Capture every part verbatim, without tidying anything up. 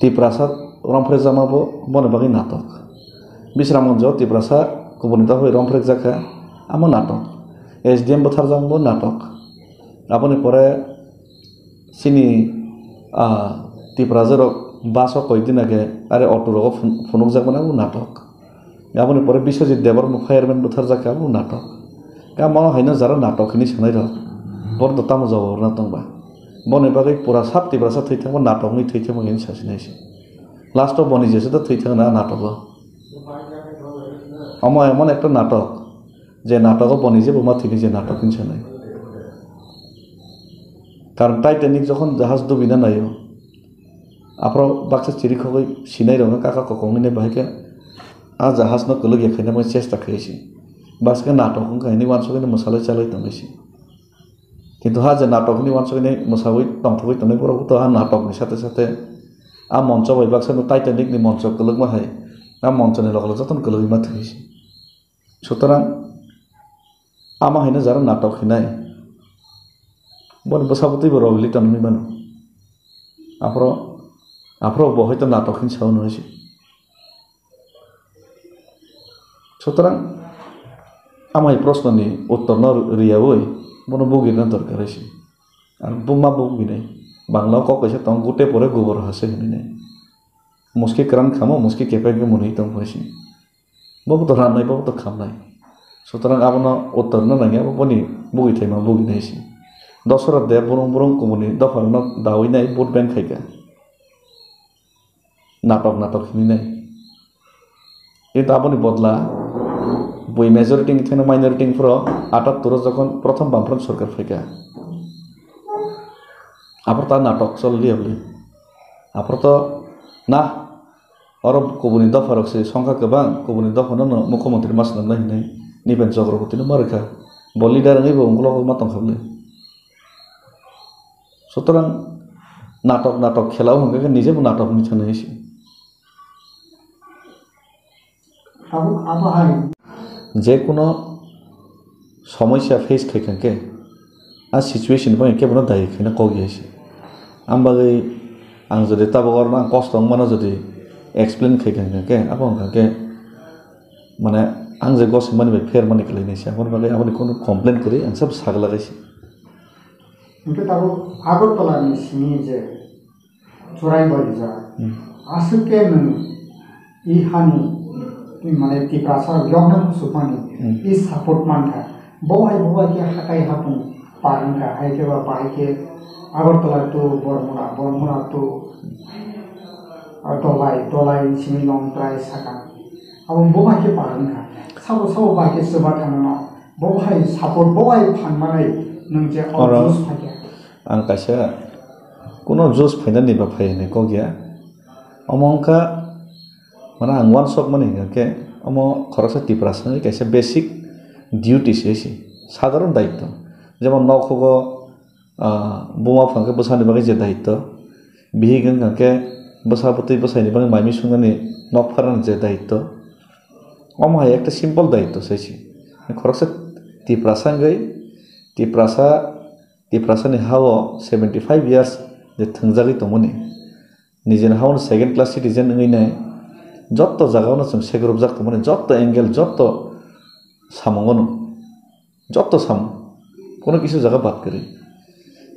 Tiprasa romphrekjakma bo boni bagwi natok. Bisramganjo Tiprasa kubuni dopha bai romphrekjak kha, amo natok. S D M butharjakma bo natok. Aboni pore chini, ah, Tiprasa rok bus o koi din age, are auto rogo phun-, phunukjakmani abo natok. Aboni pore Biswajit Debbarma fireman butharjak kha, abo natok. Khe amo haino jara natok hinwi sanai rok. Borok do tamo jawab rwna tongba. Boni bagwi pura sap Tiprasa thwi thangma natok wngwi thwi thangma hinwi sasinai se. Last o boni jesa do thwi thangna natogo. Amo emon ekta natok, je natogo boni jebo ma thwini je natok hinwi sanai. Karon Titanic jokhon jahaj dubina naio, aphro baksa chirikhogwi sinai rokno kaka kokong hinwi bahai khe a jahaj no kwlwk ya khaina bagwi chesta khai se. Baksa khe natok wngkha hinwi uansugwi no mwsalwi chalwi tongwi se. Kintu ha je natok hinwi uansugwi no mwsawi tongthogwi tongnai borok bo to ha natok ni sate sate a moncho bai baksa no Titanic ni moncho kwlwkma hai a moncho ni loge loge jotono kwlwgwi ma thwi se. Sutorang ama haino jara natok hinai. Boni bwsa bwtwi bo rogli tonwi mano. Aphro, aphro bo hoito natok hin sao nung se. Sutorang ama hai proshno ni uttor no riyawi bono bugirna dorkar se. Ar buma buginai. Bangla kok kaisa tong gute pore gubor hase hinai. Muski kwran khamo, muski kepeng khe mwnwi tong phai se. Bo to rannai, bo to khamnai. Sutorang abono uttor no nangya, bo boni bugwi thaima bugwi nai se. Dosora de burung burung kubuni dopha rokno dawi nai vote bank khai kha. Natok natok hinwi nai. Kintu aboni bodla bui majority ni thengno minority ni phuro atattor o jokhon prothom Bamfront sorkar phai kha. Aphro ta natok chol liya bwlwi. Aphro to na Oro kubuni dopha rok se songkha kwbang, kubuni dopha no no mukhyamantri ma swnamnai hinwi Nipen Chakraborty no ma rwkha. Bo leader wngwi bo ungkulok ma tongkha bwle. Sutorang natok natok khela o hwnkhe nije bo natok wngwi thangna se. Abo, abo hai. Je kuno somosya face khai kha khe, a situation bai kebono dayi khaina kok ya se. Ang bagwi ang jodi tabuk oro ang kosto wngmano jodi explain khai kha khe, abo wngkha khe mane ang je gosok mani bai pher mani kwlai nai se, aboni bagwi aboni kono complain kwrwi ang sab sagla kaisa. Hwnkhe tabuk Agartala ni simi je Chwrai bai rijak. Hmm. Aswk khe nwng i hani, mane Tiprasa yokna muchukmani, hmm, i support mankha. Bo hai bo bai khe hatai hapung par wngkha, hai khe ba bahai khe Agartala to Bormula, Bormula to, ah, Dolai, Dolai simi Longtrai sakha. Abo bo bai khe par wngkha. Sabo sabo bai khe swba thangmano. Bo hai support, bo hai phan manai nwng je o oro juice phaikha. Ang kaisa kuno juice phainani ba phai hinwi kok ya. Omo wngkha, mane ang uansukmani hwnkha khe, omo khoroksa Tiprasa ni kaisa basic duty se, se sadharon daitto. Jemon nokhugo, ah, buma phang khe bwsani bagwi je daitto, bihik wngkha khe bwsa bwtwi bwsaini bagwi mai mui swngnani nok pharnani je daitto, omo hai ekta simple daitto se, se khoroksa Tiprasa wngwi, Tiprasa Tiprasani ha-o seventy five years je thwngjagwi tongmani, nijini ha-o second class citizen wngwi nai, jotto jaga-o no chwng sekrupjak tongmani, jotto angle, jotto samungo no, jotto samung, kono kisa jaga bad kwrwi.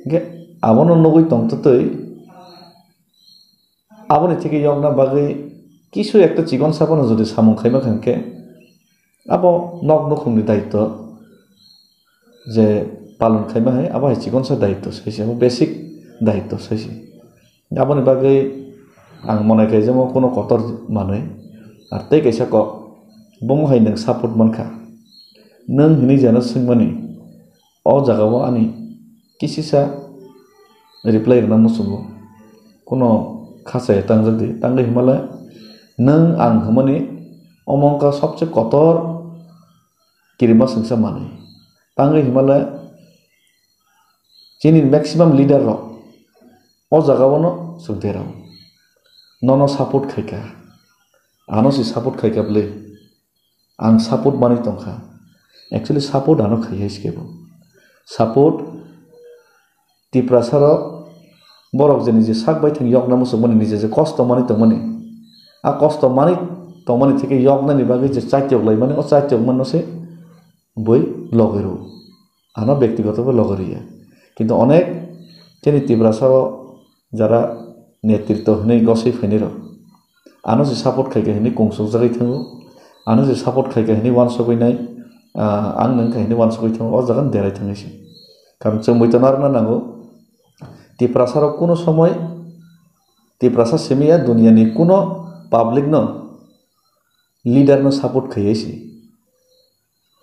Hwnkhe abono nugwi tongtwtwi, aboni theke yokna bagwi kisu ekta chikon saphano jodi samung khaima kha hwnkhe, abo nok nukhungni daitto je palon khaima hai, abo hai chikonsa daitto sai se, abo basic daitto sai se. Aboni bagwi ang monai khaijamo kuno kotor manwi, ar tei kaisa kok, bomo hai nwng support mankha, nwng hinwi jeno swngmani, o jagao ani kisisa reply rwna muchungo, kuno khachaya tangjak di, tangwi himale nwng ang hwnmani omo wngkha sobse kotor kirima swngsa manwi, tangwi himale chini maximum leader rok o jagao no chwng derao, nono support khaikha, ano se support khaikha bwle. Ang support manwi tongkha. Actually, support ano khai hai se kebo. Support Tiprasa rok Borok je niji sak bai thang yokna muchungmani, nije je kosto manwi tongmani, a kosto manwi tongmani theke yoknani bagwi je chaitiyok laimani, o chaitiyok manno se bui logi rw. Ano bektigoto bo logi rw ya. Kintu onek chini Tiprasa o jara netritto hinwi gosoi phainai rok, ano se support khaikha hinwi kungsuk jagwi thango, ano se support khaikha hinwi wansugwi nai, ah, ang nang kha hinwi wansugwi thango, o jaga derai thangwi se. Karon chwng muitu narwkna nango, Tiprasa rok kuno somoi, Tiprasa simi ya, duniya ni kuno public no, leader no support khaiya se.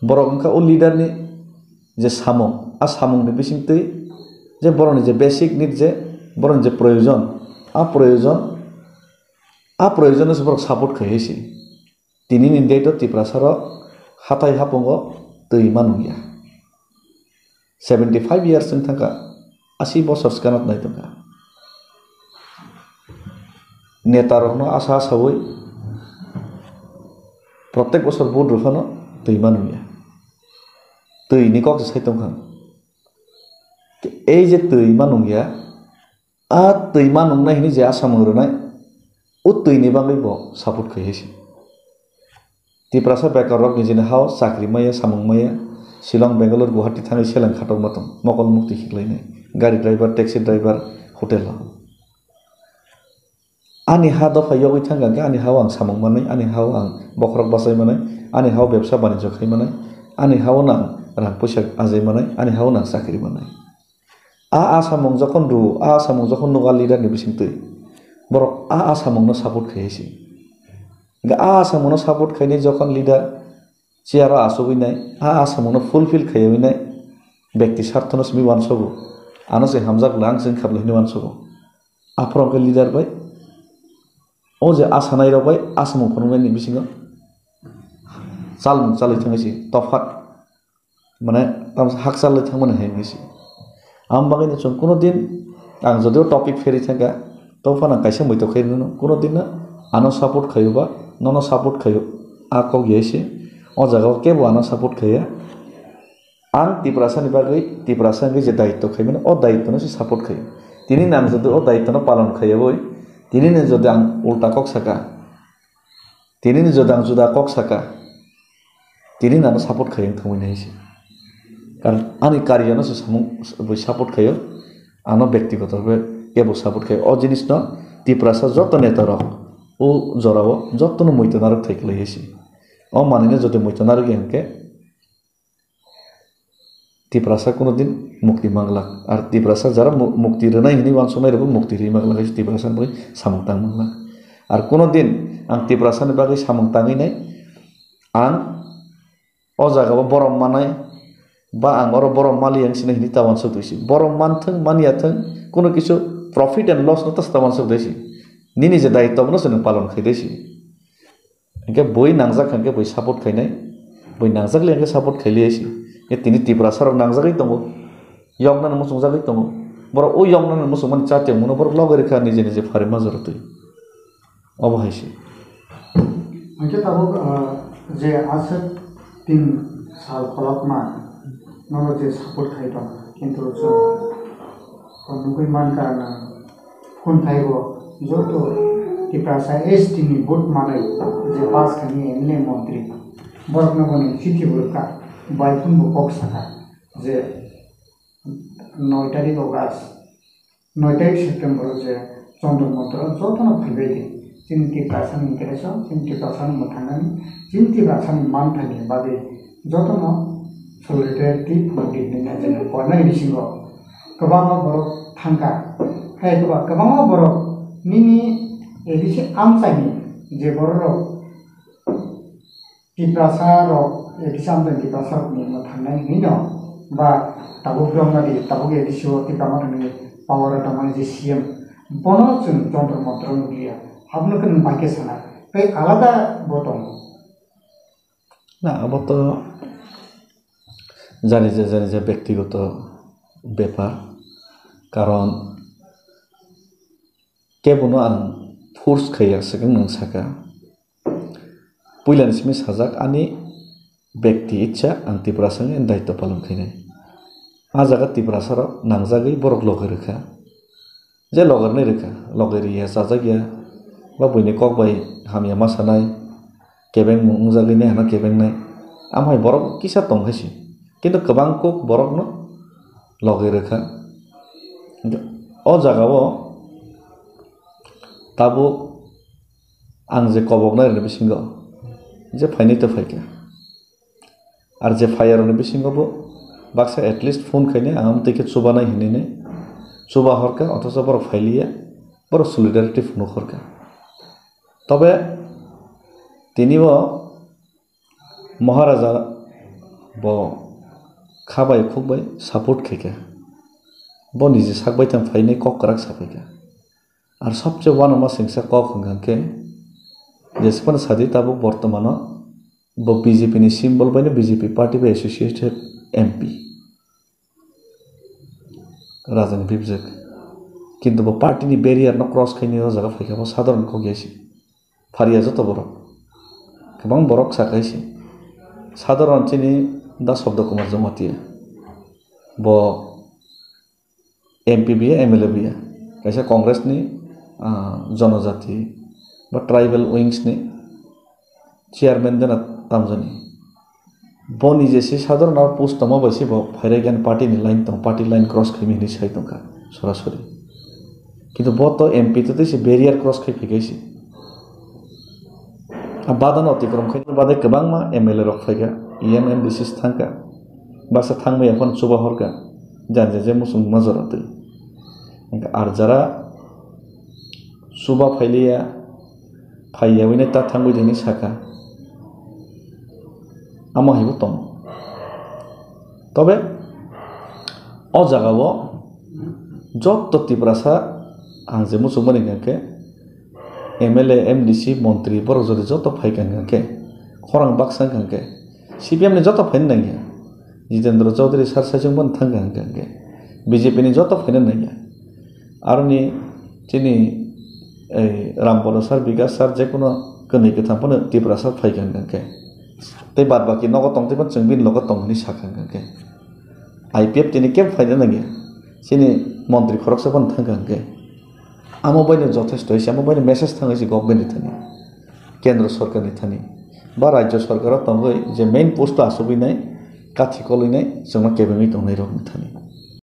Borok wngkha o leader ni je samung, a samung ni bisingtwi je borok ni je basic need, je borok ni je proyojon, a proyojon, a proyojon no se borok support khaiya se. Tini ni date o Tiprasa rok hathai hapungo twi ma nungya. Seventy five years wng thangkha, asi bosor swkang nai tongkha. Neta rokno asa asawi protek bosor vote rw phano twi ma nungya. Twi ni kok se sai tongkha. Ei je twi ma nungya, a twi ma nungnai hinwi je asamung rwnai, o twi ni bagwi bo support khai hai se. Tiprasa bekar rok nijini hao chakri maya, samung maya, Shillong, Bangalore, Guwahati thangwi seleng khatokma tong, mokol mukti khiklainai, gari driver, taxi driver, hotel o. Ani ha dopha yogwi thangkha khe, ani hao ang samung manwi, ani hao ang bokhorok bachai manai, ani hao bebsa banijyo khai manai, ani hao no ang rang puisa ajai manai, ani hao no ang chakri manai. A, a samung jokhon rw, a samung jokhon nugo a leader ni bisingtwi, borok a, a samung no support khai hai se. Hingkhe a, a samung no support khainai jokhon leader chair o achugwi nai, a, a samung no fulfill khaiwi nai, bekti sartho no simi wansogo, ano se hamjak le ang se wngkha bwle hinwi wansogo. Aphuru hwnkhe leader bai, o je asanai rok bai a samung phunuknai ni bisingo chalmung chalwi thangwi se tophat. Mane, tamo hakchal lai thangmani hai wngwi se. Ang bagwi no chwng kuno din, ang jodio topic pherwi thangkha, to phano kaisa muitok khai rwno, kuno din no ano support khaio ba, nono support khaio, a kok ya se. O jaga o kebo ano support khaiya. Ang Tiprasa ni bagwi, Tiprasa wngwi je daitto khaimani, o daitto no se support khaio. Tini nang jodi o daitto no palon khaiyawi, tini ni jodi ang ulta kok saka, Tini ni juda ang juda kok saka, tini nano support khai wng thangwi nai se. Karon ani kariyano se samung bui support khaio, ano bektigoto bhe kebo support khaio. O jinis no Tiprasa joto neta rok o jora o joto no muitu narwk thai kwlai se. O manwi no jodi muitu narwk ya hwnkhe, Tiprasa kuno din mukti manglak. Ar Tiprasa jara mu-, mukti rwnai hinwi wansuknai rokbo mukti rwi manglak, hai Tiprasa bagwi samung tang manglak. Ar kuno din ang Tiprasa ni bagwi samung tangwi nai, ang o jaga o borom manai, ba ang oro borom mali ang sini hinwi ta wansuk dui si. Borom manthwng, manya thwng, kuno kisu profit and loss no ta wansuk dui si. Nini je daitto bono se nwng palon khai dui si. Hingke bui nangjak hingke bui support khainai, bui nangjak le hingke support khaili aisi. Hingke tini Tiprasa rok nangjagwi tongo, yoknani muchungjagwi tongo. Borok o yoknani muchungmani chatiyongmano borok logi rikha niji niji phari majra twi. Obo hai se. Hingke tabuk, ah, je aswk tin sal kolokma nono je support khai tong, kintu chwng nugwi mankha na Khunthai bo joto Tiprasa S T ni vote manwi je pass khainai M L A montri borokno bo ni chithi bo rwkha, bai phone bo kok sakha je noi tarik August, noi tarik September o je Chandra Montro jotono phaibai di. Chini Tiprasa ni interest o, chini Tiprasa ni mwthangnani, chini Tiprasa ni manthai ni bagwi jotono solidarity phunukdi hinwi je koinani bisingo kwbangma borok thangkha. Hai kwba-, kwbangma borok nini A D C amchaini je bororok Tiprasa rok A D C amchaini Tiprasa rokni mwthangnai hinwi no ba tabuk romnadi tabuk A D C o Tipra Mothani power o tongmani je C M bono chwng Chandra Montro nukliya. Abono khe nwng bai khe sana tei alada bo tongo. Na, abo to jani je, jani je bektigoto bepar. Karon kebono ang force khaiya, swkang nwng saka. Puilani simi sajak ani bekti ichha ang Tiprasa wngwi daitto palon khainai. A jaga Tiprasa rok nangjagwi borok logi rwkha. Je logerni rwkha, loge riya, chajak ya, ba buini kok bai hamya ma sanai, kebengmung wngjagwi nai hano kebengnai, amhai borok kisa tong hai se. Kintu kwbang kuk borokno loge rwkha. O jagao tabuk ang je koboknairokni bisingo je phainai to phaikha. Ar je phaiyarokni bisingo bo baksa at least phone khainai, ang amtwi khe chubanai hinwi nai chuba horkha, othocho borok phailiya, borok solidarity phunuk horkha. Tobe tini bo Maharaja bo kha bai khuk bai support khaikha. Bo niji sak bai tang phainai kok kwrak saphaikha. Ar sobse uanama singsa kok hwnkha khe, jesphano sadi tabuk bortomano bo B J P ni symbol baino B J P party bai associated M P. Rajani bibjwk. Kintu bo party ni barrier no cross khainai o jaga phaikha bo sadharon kok ya se. Phariya joto borok. Kwbang borok sakai se. Sadharon chini Da Sabda Kumar Jamatia. Bo M P biya, M L A biya. Kaisa Congress ni, ah, jonojati ba tribal wings ni chairman dena tamjani. Boni je se sadharon aro post tongma bai se bo phairai gani party ni line tong, party line cross khaimi hinwi sai tongkha sorasori. Kintu bo to M P to tei se barrier cross khai phaikai se. A badano otikrom khai bade kwbangma M L A rok phaikha, E M, M D C se thangkha. Baksa thangmaya phano chuba horkha, janja je muchung ma jora twi. Hwnkhe ar jara chuba phailiya, phaiyawi nai ta thangwi hinwi sakha. Amo haibo tongo. Tobe o jagao joto Tiprasa ang je muchungmani hwnkha khe M L A, M D C, montri borok jodi joto phaikha hwnkha khe, khorang baksa hwnkha khe, C P M ni joto phaina nangya. Jitendra Chaudhary sir saichung bono thangkha hwnkha khe, B J P ni joto phaina nangya. Aroni chini ei Rampada sir, Bikas sir, jekuno kwnwi kwtham phano Tiprasa phaikha hwnkha khe, tei bad baki nogo tongtwi phano chwng bini logo tong hwnwi sakha hwnkha khe, I P F T ni kebo phaina nangya. Chini montri khoroksa phano thangkha hwnkhe, amo baino jothesto hai se, amo baino message thangwi se government ni thani, kendra sorkar ni thani, ba rajya sorkar o tongwi je main post o asugwi nai, kathi kolwi nai, chwngno kebengwi tongnai rok ni thani.